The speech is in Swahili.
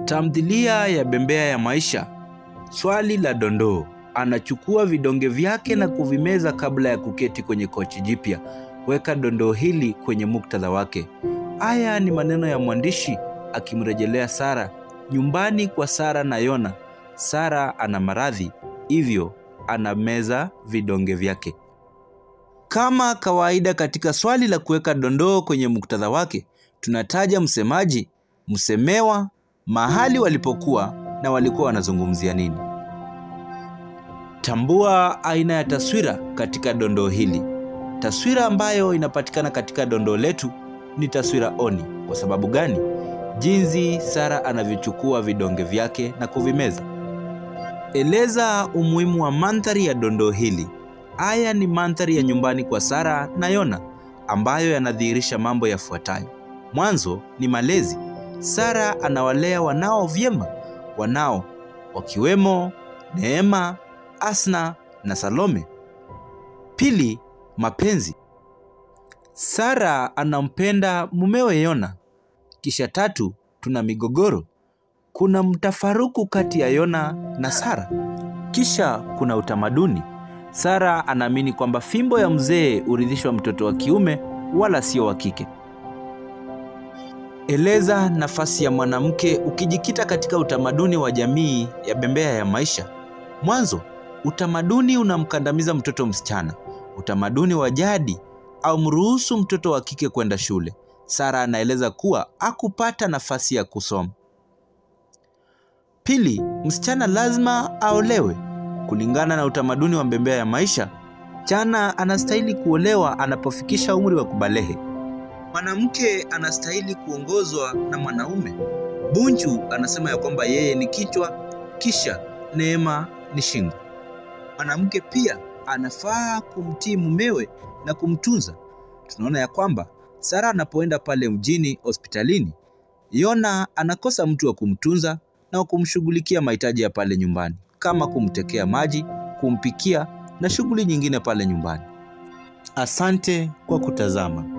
Tamthilia ya Bembea ya Maisha. Swali la dondoo. Anachukua vidonge vyake na kuvimeza kabla ya kuketi kwenye kochi jipya. Weka dondoo hili kwenye muktadha wake. Haya ni maneno ya mwandishi akimrejelea Sara nyumbani kwa Sara na Yona. Sara ana maradhi, hivyo anameza vidonge vyake. Kama kawaida katika swali la kuweka dondoo kwenye muktadha wake, tunataja msemaji, msemewa, mahali walipokuwa na walikuwa wanazungumzia nini. Tambua aina ya taswira katika dondoo hili. Taswira ambayo inapatikana katika dondoo letu ni taswira oni. Kwa sababu gani? Jinsi Sara anavyochukua vidonge vyake na kuvimeza. Eleza umuhimu wa mandhari ya dondoo hili. Haya ni mandhari ya nyumbani kwa Sara na Yona ambayo yanadhihirisha mambo yafuatayo. Mwanzo ni malezi. Sara anawalea wanao vyema, wanao wakiwemo Neema, Asna na Salome. Pili, mapenzi. Sara anampenda mumewe Yona. Kisha tatu, tuna migogoro. Kuna mtafaruku kati ya Yona na Sara. Kisha kuna utamaduni. Sara anaamini kwamba fimbo ya mzee huridhishwa mtoto wa kiume wala sio wa kike. Eleza nafasi ya mwanamke ukijikita katika utamaduni wa jamii ya Bembea ya Maisha. Mwanzo, utamaduni unamkandamiza mtoto msichana. Utamaduni wa jadi haumruhusu mtoto wa kike kwenda shule. Sara anaeleza kuwa hakupata nafasi ya kusoma. Pili, msichana lazima aolewe. Kulingana na utamaduni wa Bembea ya Maisha, msichana anastahili kuolewa anapofikisha umri wa kubalehe. Mwanamke anastahili kuongozwa na mwanaume. Bunju anasema ya kwamba yeye ni kichwa, kisha Neema ni shingo. Mwanamke pia anafaa kumtii mumewe na kumtunza. Tunaona ya kwamba Sara anapoenda pale mjini hospitalini, Yona anakosa mtu wa kumtunza na kumshughulikia mahitaji ya pale nyumbani, kama kumtekea maji, kumpikia na shughuli nyingine pale nyumbani. Asante kwa kutazama.